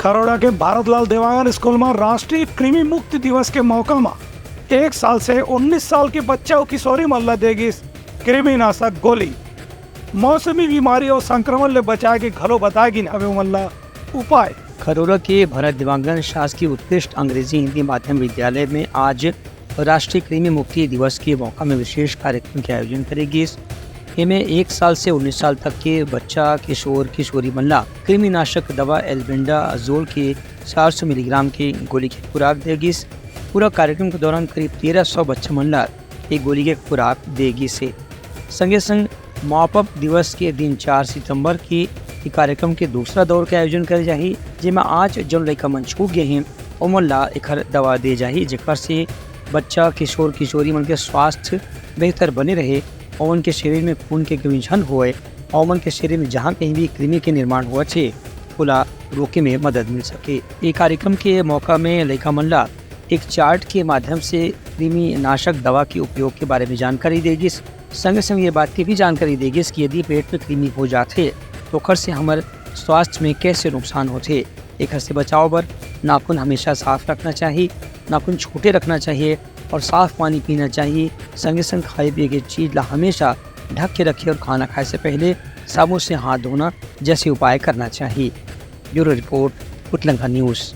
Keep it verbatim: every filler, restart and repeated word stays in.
खरोड़ा के भारत लाल देवांगन स्कूल म राष्ट्रीय कृमि मुक्ति दिवस के मौका म एक साल से उन्नीस साल के बच्चा अउ किशोरी मन ल दे गिस कृमिनाशक गोली। मौसमी बीमारी अउ संक्रमण ले बचाए के घलो बताए गिन हवे ओमन ल उपाय। खरोड़ा के भारत देवांगन शासकीय उत्कृष्ट अंग्रेजी हिंदी माध्यम विद्यालय में आज राष्ट्रीय कृमि मुक्ति दिवस के मौका में विशेष कार्यक्रम के आयोजन करे गिस। एमे एक साल से उन्नीस साल तक के बच्चा, किशोर, किशोरी मन ला कृमिनाशक दवा एल्बेंडाजोल के चार सौ मिलीग्राम के गोली के खुराक दे गिस। पूरा कार्यक्रम के दौरान करीब तेरह सौ बच्चा मन ला ये गोली के खुराक दे गिस हे। संगे संग मॉप अप दिवस के दिन चार सितंबर के ये कार्यक्रम के दूसरा दौर के आयोजन करे जाही, जेमा आज जौन लइका मन छूट गए हैं, ओमन ला एखर दवा दे जाही, जेकर से बच्चा, किशोर, किशोरी मन के स्वास्थ्य बेहतर बने रहे, ओमन के शरीर में खून के कमी झन होए, और ओमन के शरीर में जहाँ कहीं भी कृमि के निर्माण होवत हे, ओला रोके में मदद मिल सके। ये कार्यक्रम के मौका में लइका मन ला एक चार्ट के माध्यम से कृमिनाशक दवा के उपयोग के बारे में जानकारी दे गिस। संगे संग ये बात के भी जानकारी दे गिस कि यदि पेट में कृमि हो जाथे, तो ओकर से हमर स्वास्थ्य में कैसे नुकसान होथे। एकर से बचाव बर नाखून हमेशा साफ रखना चाहिए, नाखून छोटे रखना चाहिए और साफ पानी पीना चाहिए। संगे संग खाए पिए के चीज ला हमेशा ढक के रखिए और खाना खाए से पहले साबुन से हाथ धोना जैसे उपाय करना चाहिए। Bureau report, Utlanka news.